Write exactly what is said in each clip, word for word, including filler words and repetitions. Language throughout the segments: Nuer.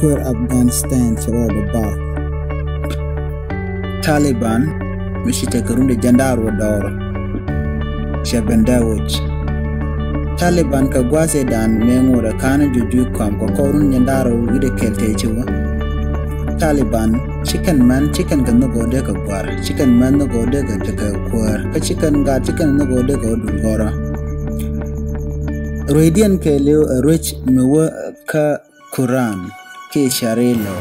Kuäär Afghanistan cɛ rɔɔdɛ bar. Taliban mi ci tekɛ run ti jiɛn da̱ŋ rɛw dɔɔr cɛ ben dee wec. Taliban kɛ gua̱a̱th ëëdan mëë ŋot ɛ ka̱n jujuy kɔm kɛ kɔr run jiɛn da̱ŋ rɛw wi̱cdɛ kɛl tëë ci wä. Taliban ci kɛn män ci kɛn kɛ nhök ɣöö dee kɛ gua̱r, ci kɛn män nhök ɣöö dee kɛ tekɛ kuäär, kä ci kɛn gaat ci kɛn nhök ɣöö dee kɛ wä dul gɔrä. Ruecdiɛn kɛɛliw ɛ ruec mi wä kä Kuran kiɛ Shari'a law.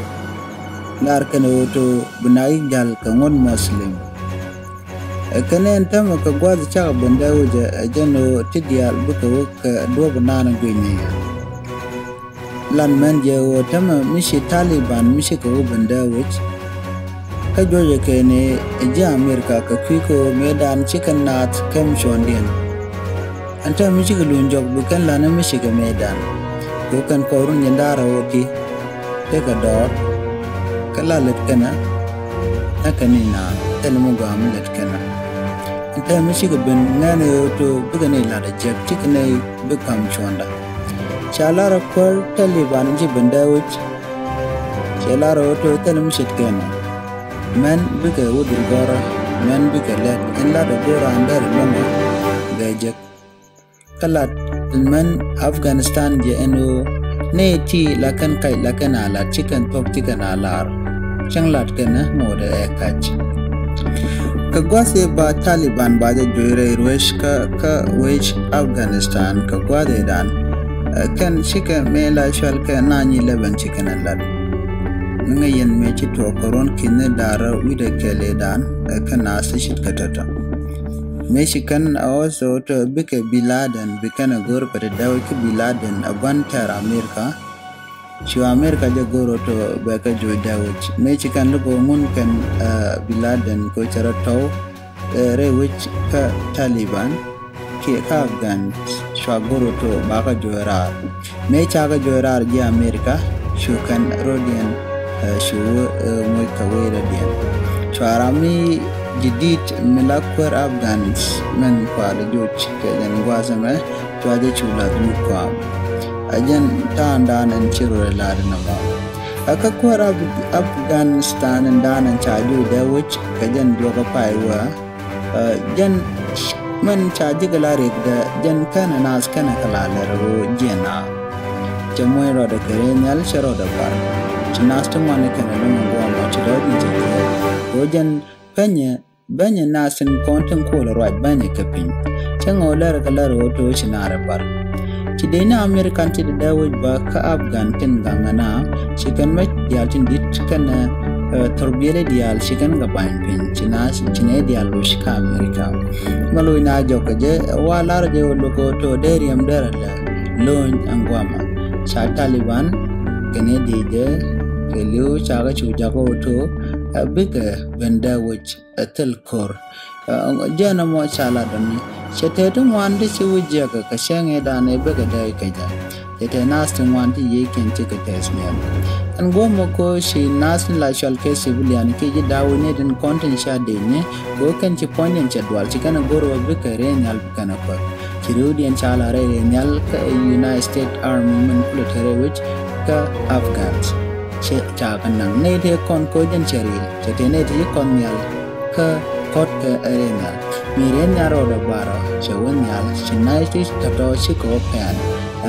Lar kɛn ɣöö to bi na yik jal kɛ ŋuɔ̱t Muslim. Ɛ kɛn ɛn täämɛ kɛ gua̱th cakɛ ben dee wec ɛ jɛn ɣöö ti diaal bikɛ wä kɛ duɔ̱p naan guic ni yɛ. Lan mɛn jɛ ɣöö täämɛ mi ci Taliban mi cikɛ wä ben dee wec. Kä juɔcɛ kɛn ɛ ji̱ Amerika kɛ kui̱ kɛ ɣöö mëëdan cikɛ naath kɛm cuɔ̱ndiɛn. Ɛn täämɛ mi cikɛ luny jɔk bi kɛn la̱t ni mi cikɛ mëëdan. Kɛ ɣöö kɛn kɔr run jiɛn da̱ŋ rɛw ɣöö ti tekɛ dɔɔr. Kä la lät kɛnɛ nä kɛ ni naath thilɛ mi gɔaa mi lät kɛnɛ. Ɛn täämɛ mi cikɛ ben ŋɛn ɛ ɣöö to bikɛ ni la̱t ɛ jiäk cikɛ ni bi ka̱m cuɔ̱nda. Ca lar ɛ kuäär Taliban ci ben dee wec. Cɛ lar ɛ ɣöö to thilɛ mi ce̱tkɛ nɔ. Män bikɛ wä dhil gɔrä, män bikɛ lɛt ɛn lat ɛ go̱o̱r raan dɛr ɛ lomɛ bɛ jek. Kä lat ɛn män Afghanistan jɛ ɛn ɣöö nɛy ti la kɛn kac la kɛn a lat ci kɛn thuɔ̱k ci kɛn a lar. Cäŋ lat kɛn ɛ ŋotdɛ ɛ kac. Kɛ gua̱th ëë ba Taliban ba jɛ juɔc rɛy ruec kä kä wec Afghanistan kɛ gua̱th ëëdan. Ɛ kɛn cikɛ mëë la cual kɛ nine eleven ci kɛn ɛ lat. Ni ŋäc yɛn mëë ci tuɔɔk kɛ ruɔ̱n ki̱n ni da̱rä wi̱cdɛ kɛl ëëdan ɛ kɛn a thi ce̱tkɛ tɔ̱tɔ̱. Mëë ci kɛn a ɣɔth ɣöö tɔ bikɛ Bin Laden bi kɛn ɛ go̱r pɛ ti dee wec kä Bin Laden ɛ gua̱n tɛɛr Amerika. Cu Amerika jɛ go̱r ɣöö tɔ bɛ kɛ juɔc dee wec. Mëë ci kɛn luk ɣöö ŋun kɛn, ɛ, Bin Laden kɛ ɣöö cɛ rɔ tɔ̱w, ɛ, rɛy wec kä Taliban kiɛ kä Afghan cua go̱r ɣöö tɔ ba kɛ juɔc raar. Mëë ca kɛ juɔc raar ji̱ Amerika cu kɛn rɔ̱diɛn, ɛ, cu wä, ɛ, moc kɛ wee rɔ̱diɛn. Cua ram mi jadid mi la kuäär Afghan mɛn kua̱r joc kɛ jɛn gua̱a̱th ɛmɛ cua jɛ cu la̱th mi kua̱a̱m. Ɛ jɛn ta̱a̱ŋdan ɛn ci rɔ la̱t nɔmɔ. Ɛ kä kuäär Af-, Afghanistan ɛn dan ɛn ca juɔc dee wec kɛ jɛn duɔ̱k ɛ pay wä. Ɛ, jɛn mɛn ca jikɛ la riɛkdɛ jɛn kɛnɛ naath kɛnɛ kɛ la lɛr ɣöö jiɛn a. Cɛ muɔ̱c rɔɔdɛ kɛ rɛy nhial cɛ rɔɔdɛ bar. Ci naath ti ŋuan kɛnɛ lo̱ŋ in guɔmɔ ci dɔ̱diɛn cɛ jiɛn. Ɣöö jɛn bänyɛ, bänyɛ naath tin kɔn tin kuɔl ruac bänyɛ kɛ piny. Cɛ ŋɔw lɛr kɛ lɛr ɣöö to̱ ci naar ɛ bar. Ci dee ni Amerikan ti dee dee wec bä kä Afghan tin gaŋ ɛna ci kɛn mec diaal tin di̱t kɛn, ɛ, thurbiɛli diaal ci kɛn kɛ ba̱ny piny ci na ci nɛ diaal loc kä Amerika. Mɛ loc na jɔk kɛ jɛ wa lar jɛ wä luk kɛ wä to dee riɛm dee rɛ lɛ lo̱ny ɛn guamɛ. Ca Taliban kɛn i̱ di jɛ kɛ li̱w ca kɛ cu jak wä to, ɛ, bikɛ ben dee wec ɛ thil ko̱r. Ɛ, jɛn ɛmɔ ca lat ɔni. Cɛ tɛt ti ŋuan ti ci wi̱c jiɛkɛ kɛ cäŋ ëëdan ëë bikɛ dɛɛc kɛ jɛ. Cɛ tɛt naath ti ŋuan ti yiëëkiɛn cikɛ tɛth niɛn. Ɛn guɔ̱mɔ ko̱ ci naath tin la cɔal kɛ civilian kiɛ ji̱ da̱a̱ wi̱ni tin kɔn tin ca dec ni ko̱ kɛn ci puɔ̱nydiɛn cɛ dual ci kɛn ɛ go̱r ɣöö bikɛ rɛy nhial bi kɛn ɛ kuäk. Ci ri̱wdiɛn ca la rɛy rɛy nhial kä United States Army min kulɛ te rɛy wec kä Afghans. Cɛ ca kɛ naŋ nɛy tëë kɔn ko̱ jɛn cɛ ri̱i̱l cɛ tëë nɛy ti ci kɔn nhial kä kɔt kɛ rɛy nhial. Mi rɛy nhial rɔɔdɛ barɔ cɛ wä nhial ci nɛy ti tɔ̱tɔ̱ cikɛ wä pɛn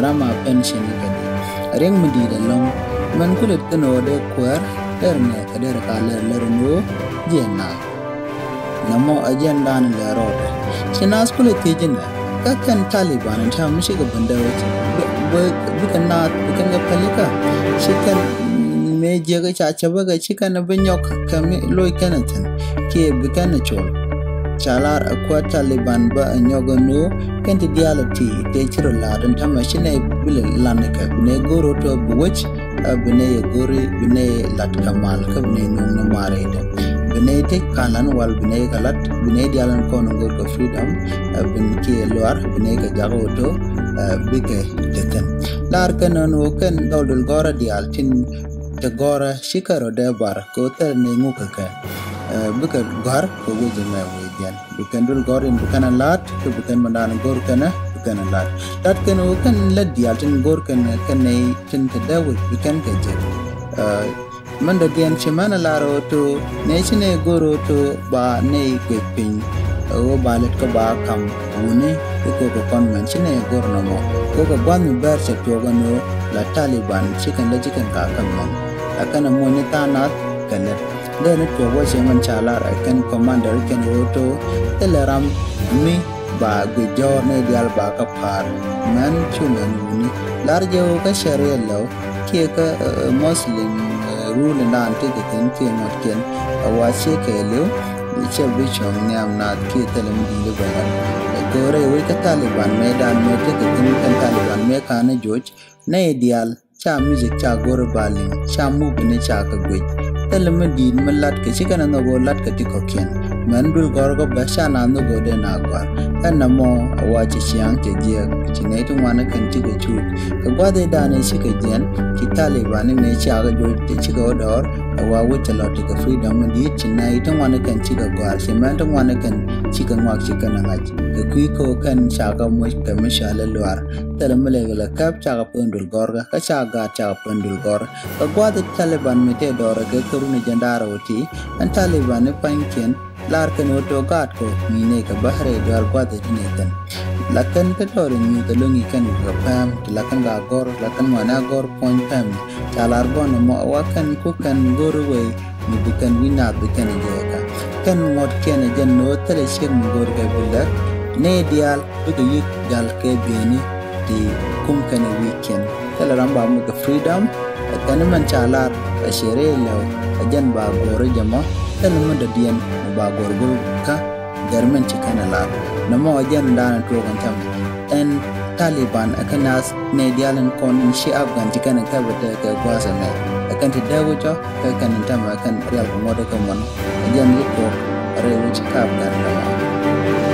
ram a pɛn cini kɛ di. Riɛŋ mi di̱i̱t ɛlɔ̱ŋ mɛn kulɛ kɛn ɣöö dee kuäär dɛr nɛ kɛ dɛr ka lɛr lɛr ni ɣöö jiɛn na. Nɛmɔ ɛ jɛn da̱a̱n lɛ rɔɔdɛ. Ci naath kulɛ thiec inɛ kä kɛn Taliban in täämɛ mi cikɛ ben dee wec. Bikɛ naath bi kɛn kɛ pälikä ci kɛn mëë jiäk ca cäpäkɛ ci kɛn bi nyɔk kɛ mi loc kɛn ɛ thi̱n kiɛ bi kɛn ɛ col. Ca lar ɛ kuäär Taliban bä ɛ nyɔk ɛ nöö kɛn ti diaal ɛ ti tëë ci rɔ la̱a̱t in täämɛ ci nɛ bi lɛ lan kɛ bi nɛ go̱r rot tɔ bi wec. Ɛ bi nɛy ɛ go̱ri bi nɛy lat kɛ mal kä bi nɛy nuɔ̱ŋ ni mar i̱dɛ. Bi nɛy tec ka̱n lan wal bi nɛy kɛ lat bi nɛy diaal in kɔn in go̱r kɛ freedom. Ɛ bi nɛy kiɛ luar bi nɛy kɛ jak ɣöö to, ɛ bikɛ te thi̱n. Lar kɛn ɛn ɣöö kɛn dhɔl dul gɔ̱rä diaal tin te gɔ̱rä cikɛ rɔ dee bar kɛ ɣöö thil nɛy ŋuk kɛ kɛ. Ɛ bikɛ gɔ̱r kɛ wec ɛmɛ wec diaal. Bi kɛn dul gɔ̱r in bi kɛn a la̱t kä bi kɛn bändan go̱r kɛn bi kɛn a la̱t. La̱t kɛn ɣöö kɛn lät diaal tin go̱r kɛn kɛn nɛy tin te dee wec bi kɛn kɛ jek. Mɛn dɔ̱diɛn ci mɛn a lar ɣöö to nɛ ci nɛ go̱r ɣöö to ba nɛ guic piny ɣöö ba lät kä ba kam wuni. I̱ kokɛ kɔn mɛn ci nɛ go̱r nɔmɔ kokɛ gua̱th mi bɛr cɛ tuɔɔk ɛn ɣöö la Taliban ci kɛn lät ci kɛn ka käm mɛn. Ɛ kɛn ɛmɔ ni tha̱a̱ŋ nath kɛ lät dee ni tuɔɔk wä ci mɛn ca lar ɛ kɛn commander kɛn ɣöö to thilɛ ram mi ba guic jɔɔr nɛ diaal ba kä pa̱a̱r. Mɛn cu mɛn wuni lar jɛ ɣöö kä cɛ riɛl lɛw kiɛ kä Muslim rule naan ti kɛ kɛn kiɛ ŋuɔ̱tkiɛn a wa ciɛ kɛ liw. Cɛ bi cuɔ̱ŋ nhiam naath kiɛ thilɛ mi di̱i̱t bɛ lat ɛ go̱o̱rɛ wec kä Taliban mëë daan mëë ti kɛ kɛn kɛn Taliban mëë ka̱n ni joc nɛ diaal. Ca music ca go̱r ba liŋ ca muk ni ca kɛ guic. Thilɛ mi di̱i̱t mi lat kɛ ci kɛn a nhɔk ɣöö lat kɛ ti kɔ̱kiɛn. Mɛn duël gɔ̱rkä bä ca na nhɔk ɣöö dee na gɔ̱a̱r. Ɛn na mɔ a wa ci ciaŋ cɛ jiɛɛk ci nɛy ti ŋuan kɛn ci kɛ cuut kɛ gua̱th i̱ da̱a̱n i̱ ci kɛ jiɛn. Ci Taliban i̱ mëë ciakä joc ti ci kɛ wä dɔɔr. A wa wec cɛ lɔ ti kɛ freedom mi di̱i̱t ci nɛy ti ŋuan kɛn ci kɛ gɔ̱a̱r ci mɛn ti ŋuan kɛn ci kɛ ŋuak ci kɛn a ŋa̱c kɛ kui̱ ko̱o̱k kɛn ca kɛ muc kɛ mi cɔal i̱ luaar. Thilɛ mi lɛ kɛ lɛ käp cakɛ pën duël gɔ̱rkä kä ca gaat cakɛ pën duël gɔ̱r. Kɛ gua̱th i̱ Taliban mi tëë dɔɔrɛ kɛ kɛ run i̱ jɛn da̱rɛ wä ti ɛn Taliban i̱ pa̱nykiɛn lar kɛn wä to̱ gaat kɔ mi nɛ kɛ bäärɛ i̱ dɔɔr gua̱th i̱ ti nɛ kɛn. La kɛn kä tɔɔr i̱ nyuuth ɛ lo̱ŋ i̱ kɛn kɛ pɛm ti la kɛn ka gɔ̱r la kɛn ŋuanɛ a gɔ̱r puɔ̱ny pɛm. Ca lar bɔn ɛmɔ ɛ wa kɛn ku kɛn go̱r i̱ wee mi bi kɛn wi̱c naath bi kɛn jɛ kä kɛn ŋuɔ̱t kɛn jɛ no̱o̱th thilɛ ciek mi go̱o̱r kɛ bi lɛk. Nɛ diaal bikɛ yi̱k jal kɛ bieni ti kum kɛn wi̱i̱ kiɛn. Thilɛ ram ba mi kɛ freedom ɛ kɛn mɛn ca lar ɛ ciɛ rɛy lɛw ɛ jɛn ba go̱o̱r jɛ mɔ. Thilɛ mi dɔ̱diɛn mi ba go̱o̱r go̱o̱r kä gɛr mɛn ci kɛn ɛ lar. Nɔmɔ ɛ jɛn daanɛ tuɔɔk ɛn tɛm ɛn Taliban ɛ kɛn naath nɛ diaal in kɔn in ci Afghan ci kɛn in kɛpɛ tɛ kɛ gua̱a̱th ɛmɛ. Ɛ kɛn ti dee wecɔ kɛ kɛn in tämɛ kɛn rial kɛ ŋuɔ̱t ɛ kɛ muɔ̱n. Ɛ jɛn yi tuɔk rɛy wec kap gat lɛ ŋuɔ̱t.